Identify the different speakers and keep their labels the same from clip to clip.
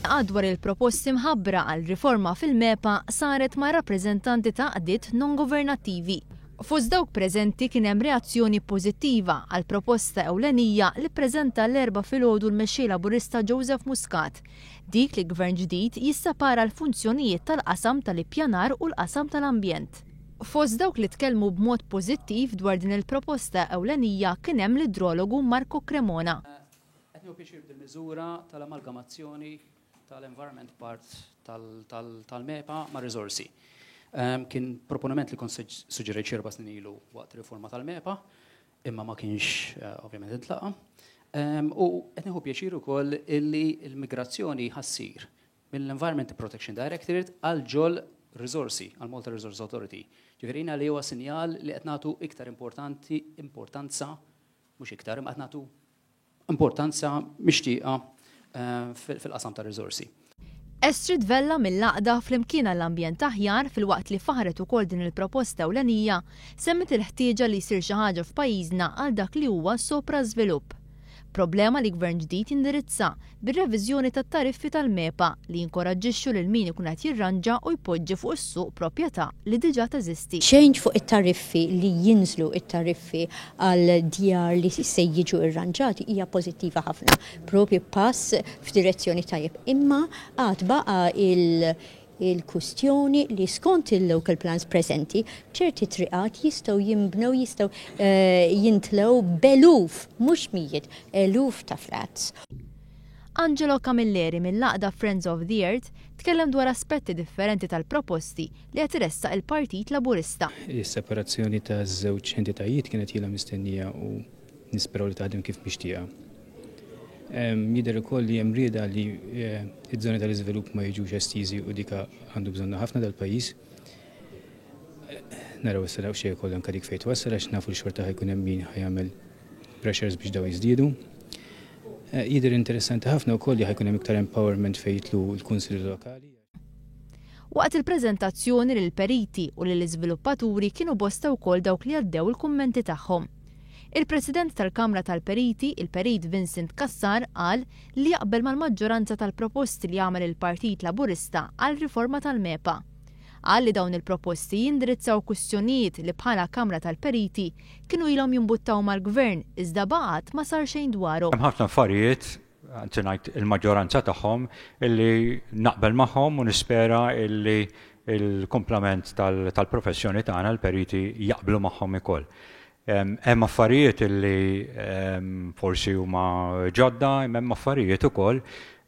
Speaker 1: Laqgħa dwar il-proposti mħabbra għal riforma fil-MEPA saret ma' rappreżentanti ta' għaqdiet non-governattivi. Fost dawk preżenti kien hemm reazzjoni pożittiva għall-proposta ewlenija li ppreżenta l-Erbgħa filgħodu l-Mexxej Laburista Joseph Muscat, dik li Gvern ġdid jissepara l-funzjonijiet tal-qasam tal-ippjanar u l-qasam tal-ambjent. Fost dawk li tkellmu b'mod pożittiv dwar din il-proposta ewlenija kien hemm l-idrologu Marco Cremona.
Speaker 2: Qed nieħu pjaċir b'dil-miżura tal-amalgamazzjoni tal-environment part tal-MEPA mar-riżorsi. Kien proponiment li kont suġġerejt xi 4 snin ilu waqt riforma tal-MEPA, imma ma kienx ovvjament intlaqa. U qed nieħu pjaċir ukoll illi l-migrazzjoni ħa ssir mill-Environment Protection Directorate għal ġol-riżorsi, għal Malta Resource Authority. Ġifieri li huwa sinjal li qed nagħtu iktar importanti importanza, mhux iktar, imma qed nagħtu importanza mixtieqa fil-qasam ta' riżorsi.
Speaker 1: Estrid Vella mill-Għaqda Flimkien għall-Ambjent Aħjar, filwaqt li faħret ukoll din il-proposta ewlenija, semmet il-ħtieġa li jsir xi ħaġa f'pajjiżna għal dak li huwa sopra żvilupp. Problema li gvern ġdid jindirizza bir-reviżjoni tat-tariffi tal-MEPA li jinkoraġġixxu lil min ikun qed jirranġa u jpoġġi fuq is-suq proprjetà li diġà teżisti.
Speaker 3: Change fuq it-tariffi, li jinżlu it-tariffi għal djar li se jiġu irranġati, hija pożittiva ħafna, propju pass f'direzzjoni tajjeb. Imma għad baqa il-kustjoni li skont il-local plans preżenti, ċerti triqat jistgħu jimbnew, jistgħu jintlew b'eluf, mhux mijiet, eluf ta' flats.
Speaker 1: Angelo Camilleri mill-Għaqda Friends of the Earth tkellem dwar aspetti differenti tal-proposti li qed iressaq il-Partit Laburista.
Speaker 4: Is-separazzjoni ta' żewġ entitajiet kienet ilha mistennija u nisperaw li taħdem kif mixtieqa. Jidher ukoll li hemm rieda li iż-żoni tal-iżvilupp ma jiġux estiżi u dika għandu bżonna ħafna dal-pajjiż. Naraw issa daqsxejn ukoll anke dik fejn twassal, għax nafu li xorta ħa jkun hemm min ħa jagħmel pressures biex daw jiżdiedu. Jidher interessanti ħafna wkoll li ħa jkun hemm iktar empowerment fejn jidħlu l-kunsilli lokali.
Speaker 1: Waqt il-preżentazzjoni lill-periti u lill-iżviluppaturi kienu bosta wkoll dawk li għaddew il-kummenti tagħhom. Il-President tal-Kamra tal-Periti, il-Perit Vincent Cassar, qal li jaqbel mal-maġġoranza tal-proposti li għamel il-Partit Laburista għal riforma tal-MEPA. Qal li dawn il-proposti jindirizzaw kwistjonijiet li bħala Kamra tal-Periti kienu ilhom jimbuttaw mal-Gvern iżda baqgħet ma sar xejn dwarhom.
Speaker 5: Hemm ħafna affarijiet, anzi ngħid il-maġġoranza tagħhom, illi naqbel magħhom u nispera illi il-kumplament tal-professjoni tagħna, l-periti, jaqblu magħhom ukoll. Hemm affarijiet illi forsi huma ġodda, imma hemm affarijiet ukoll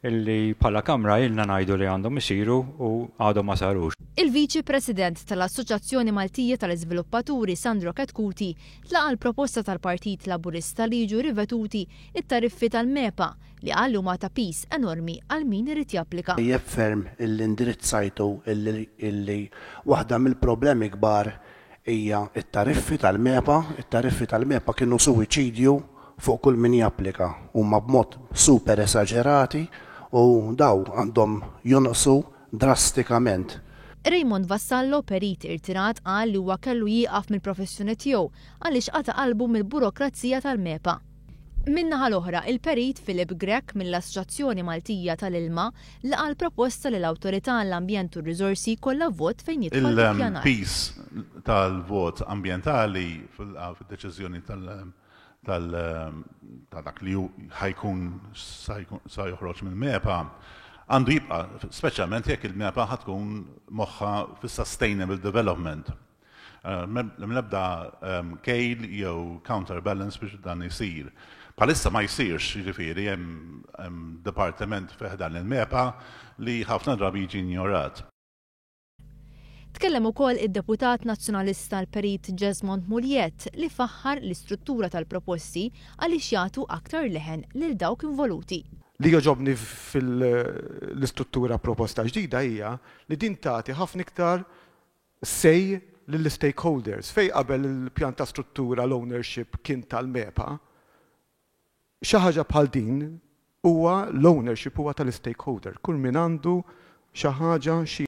Speaker 5: illi bħala kamra ilna ngħidu li għandhom isiru u għadhom ma sarux.
Speaker 1: Il-Viċi President tal-Assoċjazzjoni Maltija tal-Iżviluppaturi, Sandro Chetcuti, laqa l-proposta tal-Partit Laburista li jiġu riveduti it-tariffi tal-MEPA li qal huma ta' piż enormi għal min irid japplika.
Speaker 6: Tajjeb ferm illi indirizzajtu illi waħda mill-problemi kbar hija it-tariffi tal-MEPA. It-tariffi tal-MEPA kienu suwiċidju fuq kull min japplika. Huma b'mod super esaġerati u daw għandhom jonqsu drastikament.
Speaker 1: Raymond Vassallo, perit irtirat, qal li huwa kellu jieqaf mill-professjoni tiegħu għaliex qata qalbu mill-burokrazija tal-MEPA. Min-naħa l-oħra, il-perit Philip Grech mill-Assoċjazzjoni Maltija tal-Ilma laqa l-proposta li l-Awtorità għall-Ambjent u r-Riżorsi jkollha vot fejn jidħol ippjanar.
Speaker 7: Il-piż tal-vot ambjentali fil-deċiżjoni ta' dak li ħa jkun sa joħroġ mill-MEPA għandu jibqa', speċjalment jekk il-MEPA ħa tkun moħħa fis-sustainable development. M'hemm kejl jew counterbalance biex dan isir. Bħalissa ma jsirx, jiġifieri hemm dipartiment fi ħdan il-MEPA li ħafna drabi jiġi ignorat.
Speaker 1: Tkellem ukoll id-deputat nazzjonalista l-perit Jesmond Mugliett li faħħar l-istruttura tal-proposti għaliex jagħtu aktar leħen lil dawk involuti.
Speaker 8: Li jogħġobni fil-istruttura proposta ġdida hija li din tagħti ħafna iktar say lill-stakeholders. Fej qabel il-pjan ta' struttura l-ownership kien tal-MEPA, xi ħaġa bħal din huwa l-ownership huwa tal-stakeholder, kull min għandu xi ħaġa xi